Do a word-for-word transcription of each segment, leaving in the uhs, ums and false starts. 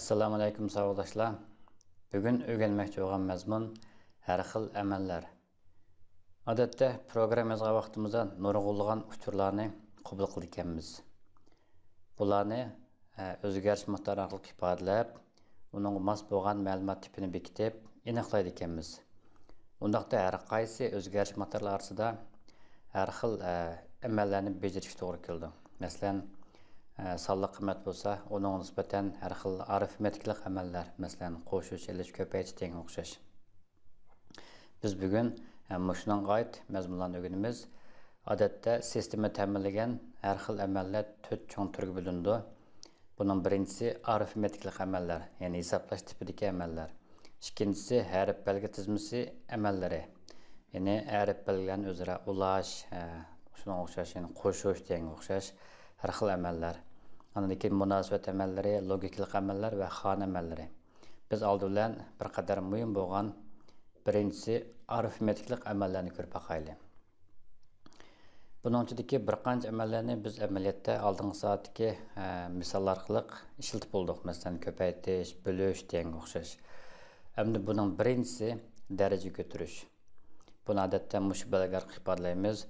ئەسسالامۇئەلەيكۇم ساۋاقداشلار. بۈگۈن ئۆگەنمەكچى بولغان مەزمۇن ھەر خىل ئەمەللەر. ئادەتتە پروگرامما يازغان ۋاقتىمىزدا نۇرغۇنلىغان ئۇچۇرلارنى قوبۇل قىلىدىكەنمىز. بۇلارنى، ئە، ئۆزگەرتىش مىقدارى ئارقىلىق ئىپادىلەپ، ئۇنىڭغا ماس بولغان مەلۇمات تىپىنى بېكىتىپ ئېنىقلايدىكەنمىز. ئۇنداقتا ھەر قايسى ئۆزگەرتىش مىقدارلار ئارىسىدا ھەر خىل، ئە، ئەمەللەرنى بېجىرىشكە توغرا كېلىدۇ. مەسىلەن، ئە، سانلىق قىممەت بولسا، ئۇنىڭغا نىسبەتەن ھەر خىل ئارىفمېتىكىلىق ئەمەللەر، مەسىلەن، قوشۇش، ئېلىش، كۆپەيتىش دېگەنگە ئوخشاش. بىز بۈگۈن، ئە، مۇشۇنىڭغا ئائىت مەزمۇنلارنى ئۆگىنىمىز. ئادەتتە سىستېما تەمىنلىگەن ھەر خىل ئەمەللەر تۆت چوڭ تۈرگە بۆلۈنىدۇ. بۇنىڭ بىرىنچىسى ئارىفمېتىكىلىق ئەمەللەر، يەنى ھېسابلاش تىپىدىكى ئەمەللەر. ئىككىنچىسى ھەرپ بەلگە تىزمىسى ئەمەللىرى، يەنى ھەرپ بەلگىلەرنى ئۆزئارا ئۇلاش، ھە، شۇنىڭغا ئوخشاش، يەنى قوشۇش دېگەنگە ئوخشاش ھەر خىل ئەمەللەر. ئاندىن كېيىن مۇناسىۋەت ئەمەللىرى، لوگىكىلىق ئەمەللەر ۋە خانە ئەمەللىرى. بىز ئالدى بىلەن بىر قەدەر مۇھىم بولغان بىرىنچىسى ئارىفمېتىكىلىق ئەمەللەرنى كۆرۈپ باقايلى. بۇنىڭ ئىچىدىكى بىر قانچە ئەمەللەرنى بىز ئەمەلىيەتتە ئالدىنقى سائەتتىكى، ئە، مىساللار ئارقىلىق ئىشلىتىپ بولدۇق. مەسىلەن، كۆپەيتىش، بۆلۈش دېگەنگە ئوخشاش. ئەمدى بۇنىڭ بىرىنچىسى دەرىجە كۆتۈرۈش. بۇنى ئادەتتە مۇشۇ بەلگە ئارقىلىق ئىپادىلەيمىز.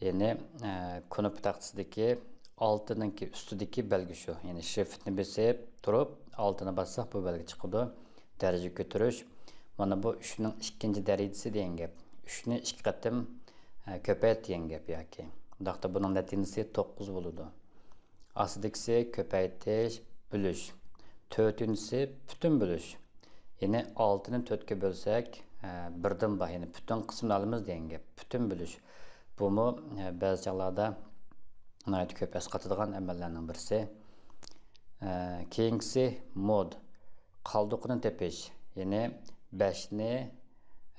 يەنى، ئە، كۇنۇپكا تاختىسىدىكى ئالتىنىڭكى ئۈستىدىكى بەلگە شۇ. يەنى شىفتنى بېسىپ تۇرۇپ، ئالتىنى باسساق، بۇ بەلگە چىقىدۇ. دەرىجە كۆتۈرۈش. مانا بۇ ئۈچنىڭ ئىككىنچى دەرىجىسى دېگەن گەپ. ئۈچنى ئىككى قېتىم، ئە، كۆپەيت دېگەن گەپ ياكى. بۇنداقتا بۇنىڭ نەتىجىسى توققۇز بولىدۇ. ئاستىدىكىسى كۆپەيتىش، بۆلۈش. تۆتىنچىسى پۈتۈن بۆلۈش. يەنى ئالتىنى تۆتكە بۆلسەك، ئە، بىردىن بار، يەنى پۈتۈن قىسمىنى ئالىمىز دېگەن گەپ. پۈتۈن بۆلۈش. بۇمۇ، ئە، بەزى چاغلاردا ناھايىتى كۆپ ئەسقاتىدىغان ئەمەللەرنىڭ بىرسى. ئە، كېيىنكىسى مود. قالدۇقىنى تېپىش. يەنى بەشنى،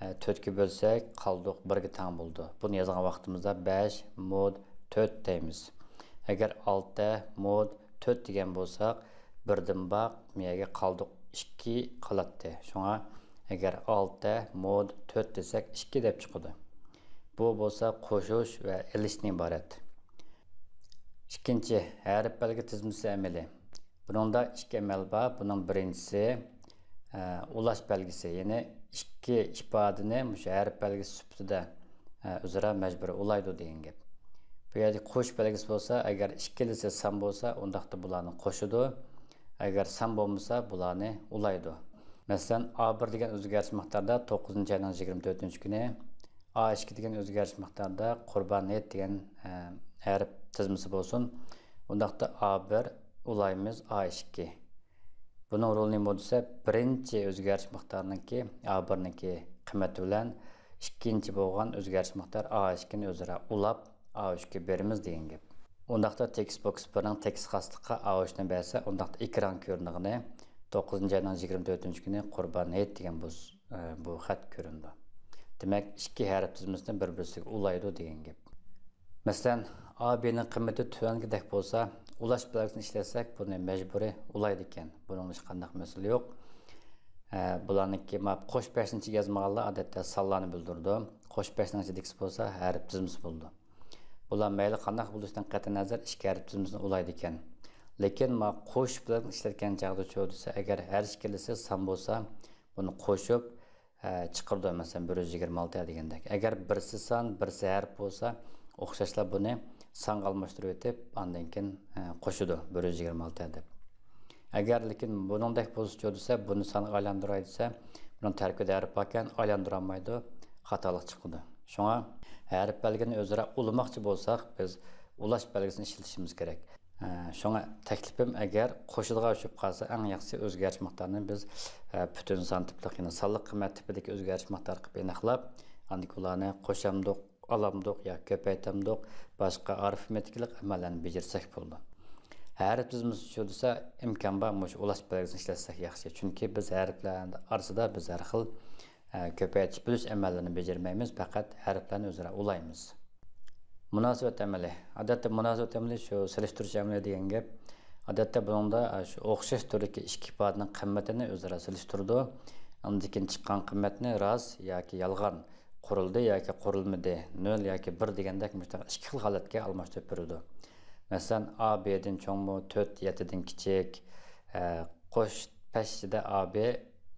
ئە، تۆتكە بۆلسەك، قالدۇق بىرگە تەڭ بولىدۇ. بۇنى يازغان ۋاقتىمىزدا بەش مود تۆت دەيمىز. ئەگەر ئالتە مود تۆت دېگەن بولساق، بىردىن باق، بۇ يەرگە قالدۇق ئىككى قالاتتى. شۇڭا ئەگەر ئالتە مود تۆت دېسەك، ئىككى دەپ چىقىدۇ. بۇ بولسا قوشۇش ۋە ئېلىشتىن ئىبارەت. ئىككىنچى، ھەرپ بەلگە تىزمىسى ئەمىلى. بۇنىڭدا ئىككى ئەمەل بار. بۇنىڭ بىرىنچىسى، ئە، ئۇلاش بەلگىسى، يەنى ئىككى ئىپادىنى مۇشۇ ھەرپ بەلگىسى سۈپىتىدە، ئە، ئۆزئارا مەجبۇرىي ئۇلايدۇ دېگەن گەپ. بۇ يەردە قوشۇش بەلگىسى بولسا، ئەگەر ئىككىلىسى سان بولسا، ئۇنداقتا بۇلارنى قوشىدۇ. ئەگەر سان بولمىسا، بۇلارنى ئۇلايدۇ. مەسىلەن، ئا بىر دېگەن ئۆزگەرتىش مىقداردا توققۇزىنچى ئاينىڭ يىگىرمە تۆتىنچى كۈنى، ئا ئىككى دېگەن ئۆزگەرتىش مىقداردا قۇربان ھېيت دېگەن، ئە، ھەرپ تىزمىسى بولسۇن. ئۇنداقتا ئا بىر ئۇلايمىز ئا ئىككى. بۇنىڭ رولى نېمە بولىدۇ دېسە، بىرىنچى ئۆزگەرتىش مىقدارنىڭكى، ئا بىرنىڭكى قىممىتى بىلەن ئىككىنچى بولغان ئۆزگەرتىش مىقدار ئا ئىككىنى ئۆزئارا ئۇلاپ، ئا ئۈچكە بېرىمىز دېگەن گەپ. ئۇنداقتا تېكىست بوكس بىرنىڭ تېكىست خاسلىقىغا ئا ئۈچنى بەرسە، ئۇنداقتا ئېكرانغا كۆرۈنىدىغىنى توققۇزىنچى ئاينىڭ يىگىرمە تۆتىنچى كۈنى قۇربان ھېيت دېگەن بۇ، بۇ خەت كۆرۈنىدۇ. دېمەك، ئىككى ھەرپ تىزمىسىنى بىر-بىرسىگە ئۇلايدۇ دېگەن گەپ. مەسىلەن، ئا بىنىڭ قىممىتى تۆۋەنكىدەك بولسا، ئۇلاش بەلگىسىنى ئىشلەتسەك، بۇنى مەجبۇرىي ئۇلايدىكەن. بۇنىڭدا ھېچقانداق مەسىلە يوق. ئە، بۇلارنىڭكى ما قوش بەشنىڭ ئىچىگە يازمىغانلار ئادەتتە سانلارنى بىلدۈرىدۇ. قوش بەشنىڭ ئىچىدىكىسى بولسا ھەرپ تىزمىسى بولىدۇ. بۇلار مەيلى قانداق بولۇشىدىن قەتئىينەزەر، ئىككى ھەرپ تىزمىسىنى ئۇلايدىكەن. لېكىن ما قوشۇش بەلگىسىنى ئىشلەتكەن چاغدىچۇ دېسە، ئەگەر ھەر ئىككىلىسى سان بولسا، بۇنى قوشۇپ، ئە، چىقىرىدۇ، مەسىلەن، بىر يۈز يىگىرمە ئالتە دېگەندەك. ئەگەر بىرسى سان، بىرسى ھەرپ بولسا، ئوخشاشلا بۇنى سانغا ئالماشتۇرۇۋېتىپ، ئاندىن كېيىن، ئە، قوشىدۇ، بىر يۈز يىگىرمە ئالتە دەپ. ئەگەر لېكىن بۇنىڭدەك بولسىچۇ دېسە، بۇنى سانغا ئايلاندۇراي دېسە، بۇنىڭ تەركىبىدە ھەرپ باركەن، ئايلاندۇرالمايدۇ، خاتالىق چىقىدۇ. شۇڭا ھەرپ بەلگىنى ئۆزئارا ئۇلىماقچى بولساق، بىز ئۇلاش بەلگىسىنى ئىشلىتىشىمىز كېرەك. ئە، شۇڭا تەكلىپىم، ئەگەر قوشىدىغان چۈشۈپ قالسا، ئەڭ ياخشىسى ئۆزگەرتىش مىقدارىنى بىز، ئە، پۈتۈن سان تىپلىق، يەنى سانلىق قىممەت تىپىدىكى ئۆزگەرتىش مىقدارى قىلىپ ئېنىقلاپ، ئاندىن كېيىن ئۇلارنى قوشامدۇق، ئالامدۇق ياكى كۆپەيتەمدۇق، باشقا ئارىفمېتىكىلىق ئەمەللەرنى بېجىرسەك بولىدۇ. ھەرپ تىزمىسى شۇ دېسە، ئىمكان بار، مۇشۇ ئۇلاش بەلگىسىنى ئىشلەتسەك ياخشى. چۈنكى بىز ھەرپلەر ئارىسىدا بىز ھەر خىل ئە، كۆپەيتىش بۆلۈش ئەمەللىرىنى بېجىرمەيمىز، پەقەت ھەرپلەرنى ئۆزئارا ئۇلايمىز. مۇناسىۋەت ئەمىلى. ئادەتتە مۇناسىۋەت ئەمىلى شۇ سېلىشتۇرۇش ئەمىلى دېگەن گەپ. ئادەتتە بۇنىڭدا، ئە، شۇ ئوخشاش تۈردىكى ئىككى ئىپادىنىڭ قىممىتىنى ئۆزئارا سېلىشتۇرىدۇ. ئاندىن كېيىن چىققان قىممەتنى راست ياكى يالغان، قۇرۇلدى ياكى قۇرۇلمىدى، نۆل ياكى بىر دېگەندەك مۇشۇنداق ئىككى خىل ھالەتكە ئالماشتۇرۇپ بېرىدۇ. مەسىلەن، ئا بىدىن چوڭمۇ، تۆت يەتتىدىن كىچىك، ئە، قوش بەش ئىچىدە ئا بى،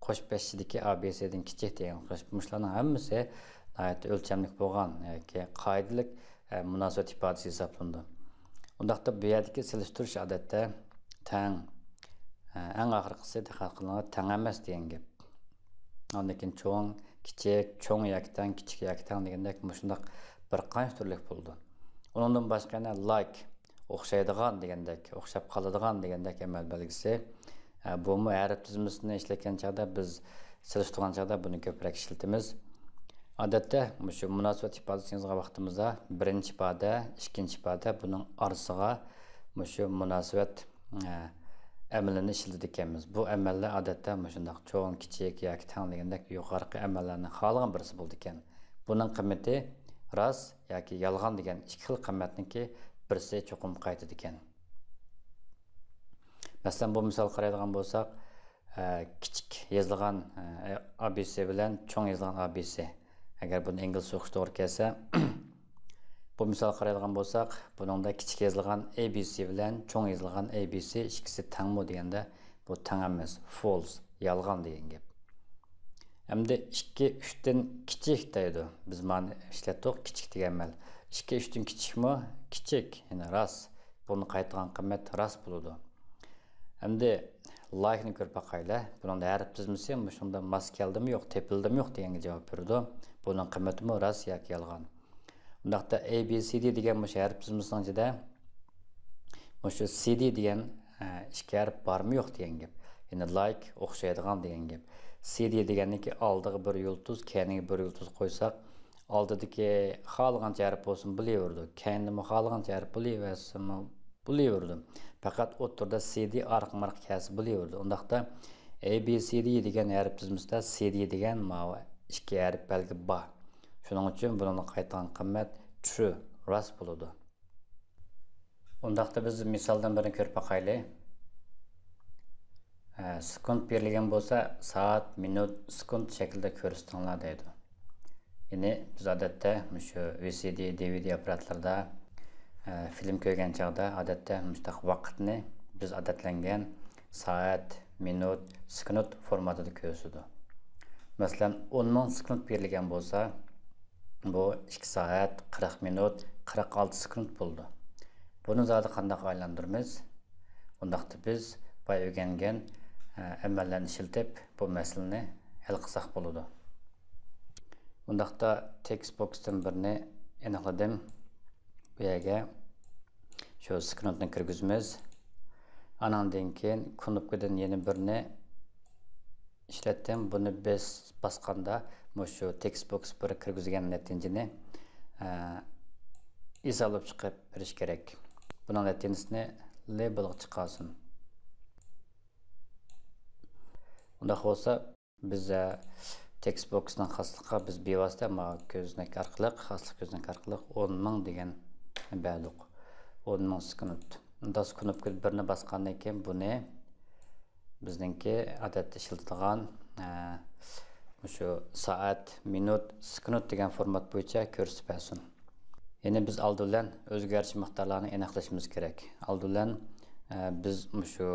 قوش بەش ئىچىدىكى ئا بى سىدىن كىچىك دېگەن ئوخشاش. مۇشۇلارنىڭ ھەممىسى ناھايىتى ئۆلچەملىك بولغان ياكى قائىدىلىك، ئە، مۇناسىۋەت ئىپادىسى ھېسابلىنىدۇ. ئۇنداقتا بۇ يەردىكى سېلىشتۇرۇش ئادەتتە تەڭ، ئە، ئەڭ ئاخىرقىسى دىققەت قىلىڭلار، تەڭ ئەمەس دېگەن گەپ. ئاندىن كېيىن چوڭ، كىچىك، چوڭ ياكى تەڭ، كىچىك ياكى تەڭ دېگەندەك مۇشۇنداق بىر قانچە تۈرلۈك بولىدۇ. ئۇنىڭدىن باشقا يەنە لايك، ئوخشايدىغان دېگەندەك، ئوخشاپ قالىدىغان دېگەندەك ئەمەل بەلگىسى. ئە، بۇمۇ ھەرپ تىزمىسىنى ئىشلەتكەن چاغدا، بىز سېلىشتۇرغان چاغدا بۇنى كۆپرەك ئىشلىتىمىز. ئادەتتە مۇشۇ مۇناسىۋەت ئىپادىسىنى يازغان ۋاقتىمىزدا بىرىنچى ئىپادە، ئىككىنچى ئىپادە، بۇنىڭ ئارىسىغا مۇشۇ مۇناسىۋەت، ئە، ئەمىلىنى ئىشلىتىدىكەنمىز. بۇ ئەمەللەر ئادەتتە مۇشۇنداق چوڭ، كىچىك ياكى تەڭ دېگەندەك يۇقىرىقى ئەمەللەرنىڭ خالىغان بىرسى بولىدىكەن. بۇنىڭ قىممىتى راست ياكى يالغان دېگەن ئىككى خىل قىممەتنىڭكى بىرسى چوقۇم قايتىدىكەن. مەسىلەن، بۇ مىسال قارايدىغان بولساق، ئە، كىچىك يېزىلغان، ئە، ئا بى سى بىلەن چوڭ يېزىلغان ئا بى سى. ئەگەر بۇنى ئىنگلىزچە ئوقۇش توغرا كەلسە، بۇ مىسال قارايدىغان بولساق، بۇنىڭدا كىچىك يېزىلغان ئەي بى سى بىلەن چوڭ يېزىلغان ئەي بى سى ئىككىسى تەڭمۇ دېگەندە، بۇ تەڭ ئەمەس، فولس، يالغان دېگەن گەپ. ئەمدى ئىككى ئۈچتىن كىچىك دەيدۇ. بىز مانا ئىشلەتتۇق، كىچىك دېگەن مەل. ئىككى ئۈچتىن كىچىكمۇ؟ كىچىك، يەنى راست. بۇنى قايتىدىغان قىممەت راست بولىدۇ. ئەمدى لايكنى كۆرۈپ باقايلى. بۇنىڭدا ھەرپ تىزمىسى مۇشۇنىڭدا ماس كەلدىمۇ يوق، تېپىلدىمۇ يوق دېگەنگە جاۋاب بېرىدۇ. بۇنىڭ قىممىتىمۇ راست ياكى يالغان. ئۇنداقتا ئەي بى سى دى دېگەن مۇشۇ ھەرپ تىزمىسىنىڭ ئىچىدە مۇشۇ سى دى دېگەن، ئە، ئىككى ھەرپ بارمۇ يوق دېگەن گەپ. يەنى لايك ئوخشايدىغان دېگەن گەپ. سى دى دېگەننىكى ئالدىغا بىر يۇلتۇز، كەينىگە بىر يۇلتۇز قويساق، ئالدىدىكى خالىغانچە ھەرپ بولسىمۇ بولۇۋېرىدۇ. كەينىدىمۇ خالىغانچە ھەرپ بولۇۋەرسىمۇ بولۇۋېرىدۇ. پەقەت ئوتتۇرىدا سى دى ئارقا-مارقا كەلسە بولۇۋېرىدۇ. ئۇنداقتا ئەي بى سى دى دېگەن ھەرپ تىزمىسىدا سى دى دېگەن ماۋۇ ئىككى ھەرپ بەلگە بار. شۇنىڭ ئۈچۈن بۇنىڭغا قايتىدىغان قىممەت ترۇ، راست بولىدۇ. ئۇنداقتا بىز مىسالدىن بىرنى كۆرۈپ باقايلى. ئە، سېكۇنت بېرىلگەن بولسا، سائەت، مىنۇت، سېكۇنت شەكلىدە كۆرسىتىڭلار دەيدۇ. يەنى بىز ئادەتتە مۇشۇ ۋى سى دى، دى ۋى دى ئاپپاراتلىرىدا، ئە، فىلىم كۆرگەن چاغدا ئادەتتە مۇشۇنداق ۋاقىتنى بىز ئادەتلەنگەن سائەت، مىنۇت، سېكۇنت فورماتىدا كۆرسىتىدۇ. مەسىلەن، ئون مىڭ سېكۇنت بېرىلگەن بولسا، بۇ ئىككى سائەت، قىرىق مىنۇت، قىرىق ئالتە سېكۇنت بولىدۇ. بۇنى زادى قانداق ئايلاندۇرىمىز؟ ئۇنداقتا بىز بايا ئۆگەنگەن، ئە، ئەمەللەرنى ئىشلىتىپ، بۇ مەسىلىنى ھەل قىلساق بولىدۇ. ئۇنداقتا تېكىست بوكستىن بىرنى ئېنىقلىدىم. بۇ يەرگە شۇ سېكۇنتنى كىرگۈزىمىز. ئاناندىن كېيىن كۇنۇپكىدىن يەنە بىرنى ئىشلەتتىم. بۇنى بىز باسقاندا مۇشۇ تېكىست بوكس بىر كىرگۈزگەن نەتىجىنى، ئە، ھېسابلاپ چىقىپ بېرىش كېرەك. بۇنىڭ نەتىجىسىنى لېبېلغا چىقارسۇن. ئۇنداق بولسا، بىز، ئە، تېكىست بوكسنىڭ خاسلىقىغا بىز بىۋاسىتە ما كۆزنەك ئارقىلىق، خاسلىق كۆزنەك ئارقىلىق ئون مىڭ دېگەن بەردۇق. ئون مىڭ سېكۇنت. ئۇنداق كۇنۇپكا بىرنى باسقاندىن كېيىن بۇنى بىزنىڭكى ئادەتتە ئىشلىتىدىغان، ئە، مۇشۇ سائەت، مىنۇت، سېكۇنت دېگەن فورمات بويىچە كۆرسىتىپ بەرسۇن. يەنى بىز ئالدى بىلەن ئۆزگەرتىش مىقدارلارنى ئېنىقلىشىمىز كېرەك. ئالدى بىلەن، ئە، بىز مۇشۇ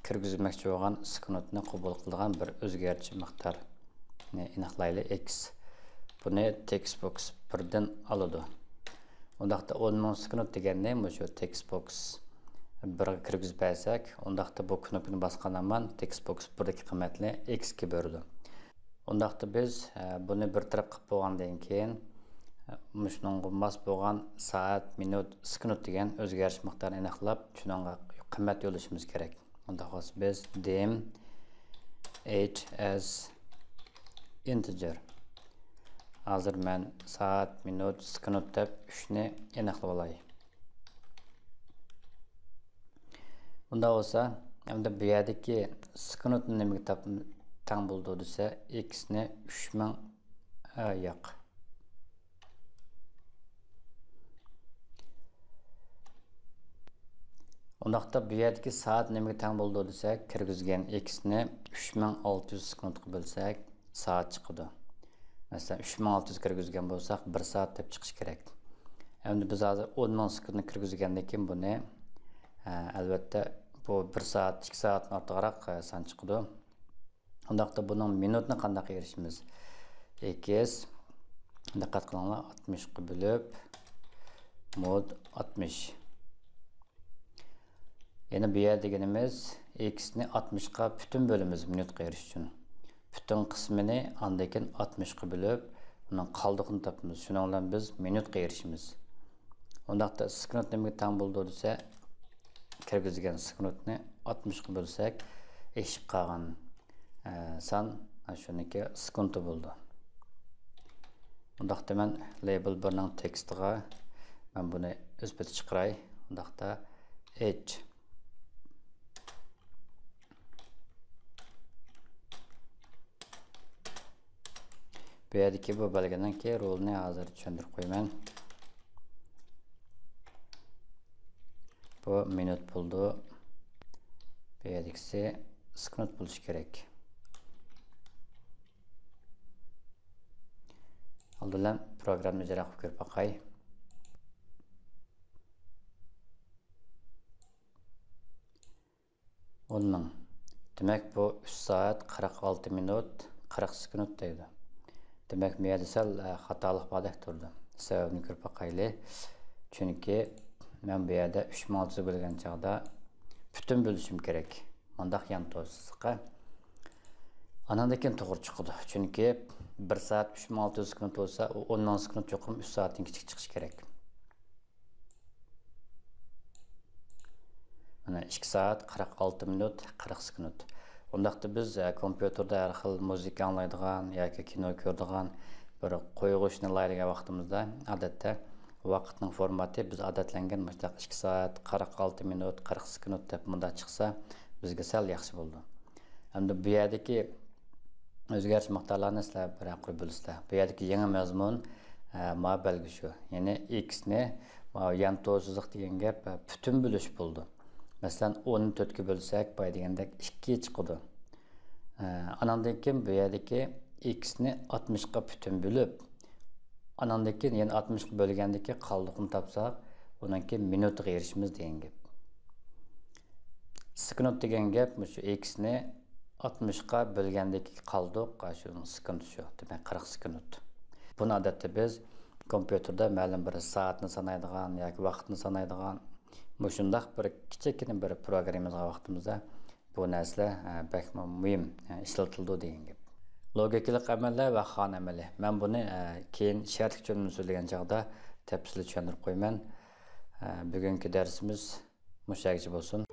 كىرگۈزمەكچى بولغان سېكۇنتنى قوبۇل قىلىدىغان بىر ئۆزگەرتىش مىقدارنى ئېنىقلايلى، ئېكس. بۇنى تېكىست بوكس بىردىن ئالىدۇ. ئۇنداقتا ئون مىڭ سېكۇنت دېگەننى مۇشۇ تېكىست بوكس بىرگە كىرگۈزۈپ بەرسەك، ئۇنداقتا بۇ كۇنۇپكىنى باسقان ھامان تېكىست بوكس بىردىكى قىممەتنى ئېكسكە بېرىدۇ. ئۇنداقتا بىز، ئە، بۇنى بىر تەرەپ قىلىپ بولغاندىن كېيىن، ئە، مۇشۇنىڭغا ماس بولغان سائەت، مىنۇت، سېكۇنت دېگەن ئۆزگەرتىش مىقدارىنى ئېنىقلاپ، شۇنىڭغا قىممەت يوللىشىمىز كېرەك. ئۇنداق بولسا بىز dim age as integer. ھازىر مەن سائەت، مىنۇت، سېكۇنت دەپ ئۈچنى ئېنىقلىۋالاي. ئۇنداق بولسا، ئەمدى بۇ يەردىكى سېكۇنت نېمىگە تاپ-، تەڭ بولىدۇ دېسە، ئېكسنى ئۈچ مىڭ، ئە، ياق. ئۇنداقتا بۇ يەردىكى سائەت نېمىگە تەڭ بولىدۇ دېسەك، كىرگۈزگەن ئېكسنى ئۈچ مىڭ ئالتە يۈز سېكۇنتقا بۆلسەك، سائەت چىقىدۇ. مەسىلەن، ئۈچ مىڭ ئالتە يۈز كىرگۈزگەن بولساق، بىر سائەت دەپ چىقىشى كېرەك. ئەمدى بىز ھازىر ئون مىڭ سېكۇنتنى كىرگۈزگەندىن كېيىن بۇنى، ئە، ئەلۋەتتە، بۇ بىر سائەت، ئىككى سائەتتىن ئارتۇقراق، ئە، سان چىقىدۇ. ئۇنداقتا بۇنىڭ مىنۇتىنى قانداق ئېرىشىمىز؟ ئېكس، دىققەت قىلىڭلار، ئاتمىشقا بۆلۈپ، مود ئاتمىش. يەنى بۇ يەر دېگىنىمىز ئېكسنى ئاتمىشقا پۈتۈن بۆلىمىز مىنۇتقا ئېرىشىش ئۈچۈن. پۈتۈن قىسمىنى ئاندىن كېيىن ئاتمىشقا بۆلۈپ، ئۇنىڭ قالدۇقىنى تاپىمىز. شۇنىڭ بىلەن بىز مىنۇتقا ئېرىشىمىز. ئۇنداقتا سېكۇنت نېمىگە تەڭ بولىدۇ دېسە، كىرگۈزگەن سېكۇنتنى ئاتمىشقا بۆلسەك، ئېشىپ قالغان، ئە، سان، ئە، شۇنىڭكى سېكۇنتى بولىدۇ. ئۇنداقتا مەن لېبېل بىرنىڭ تېكىستىغا مەن بۇنى ئۆز پېتى چىقىراي. ئۇنداقتا ئېچ. بۇ يەردىكى بۇ بەلگىنىڭكى رولىنى ھازىر چۈشەندۈرۈپ قويىمەن. بۇ مىنۇت بولىدۇ. بۇ يەردىكىسى سېكۇنت بولۇشى كېرەك. ئالدى بىلەن پروگراممىنى ئىجرا قىلىپ كۆرۈپ باقاي. ئون مىڭ. دېمەك، بۇ ئۈچ سائەت قىرىق ئالتە مىنۇت قىرىق سېكۇنت دەيدۇ. دېمەك، بۇ يەردە سەل، ئە، خاتالىق باردەك تۇرىدۇ. سەۋەبىنى كۆرۈپ باقايلى. چۈنكى مەن بۇ يەردە ئۈچ مىڭ ئالتە يۈز بۆلگەن چاغدا پۈتۈن بۆلۈشۈم كېرەك. مۇنداق يانتۇ سىزىققا. ئاناندىن كېيىن توغرا چىقىدۇ. چۈنكى بىر سائەت ئۈچ مىڭ ئالتە يۈز سېكۇنت بولسا، ئۇ ئون مىڭ سېكۇنت چوقۇم ئۈچ سائەتتىن كىچىك چىقىشى كېرەك. مانا ئىككى سائەت قىرىق ئالتە مىنۇت قىرىق سېكۇنت. ئۇنداقتا بىز، ئە، كومپيۇتېردا ھەر خىل مۇزىكا ئاڭلايدىغان ياكى كىنو كۆرىدىغان بىر قويغۇچنى ئالايلىغان ۋاقتىمىزدا، ئادەتتە ۋاقىتنىڭ فورماتى بىز ئادەتلەنگەن مۇشۇنداق ئىككى سائەت قىرىق ئالتە مىنۇت قىرىق سېكۇنت دەپ مۇنداق چىقسا، بىزگە سەل ياخشى بولىدۇ. ئەمدى بۇ يەردىكى ئۆزگەرتىش مىقدارلارنى سىلەر بىرەر قۇر بىلىسىلەر. بۇ يەردىكى يېڭى مەزمۇن، ئە، ما بەلگە شۇ. يەنى ئېكسنى، ما يانتۇ سىزىق دېگەن گەپ، ئە، پۈتۈن بۆلۈش بولىدۇ. مەسىلەن، ئوننى تۆتكە بۆلسەك، بايا دېگەندەك ئىككى چىقىدۇ. ئە، ئاناندىن كېيىن بۇ يەردىكى ئېكسنى ئاتمىشقا پۈتۈن بۆلۈپ، ئاناندىن كېيىن يەنە ئاتمىشقا بۆلگەندىكى قالدۇقىنى تاپساق، ئۇنىڭكى مىنۇتىغا ئېرىشىمىز دېگەن گەپ. سېكۇنت دېگەن گەپ مۇشۇ ئېكسنى ئاتمىشقا بۆلگەندىكى قالدۇق، شۇ سېكۇنت شۇ، دېمەك، قىرىق سېكۇنت. بۇنى ئادەتتە بىز كومپيۇتېردا مەلۇم بىر سائەتنى سانايدىغان ياكى ۋاقىتنى سانايدىغان مۇشۇنداق بىر كىچىككىنە بىر پروگرامما يازغان ۋاقتىمىزدا بۇ نەرسىلەر، ئە، بەكمۇ مۇھىم، ئە، ئىشلىتىلىدۇ دېگەن گەپ. لوگىكىلىق ئەمەللەر ۋە خان ئەمەلى. مەن بۇنى، ئە، كېيىن شەرتلىك جۈملىنى سۆزلىگەن چاغدا تەپسىلىي چۈشەندۈرۈپ قويىمەن. ئە، بۈگۈنكى دەرسىمىز مۇشۇ يەرگىچە بولسۇن.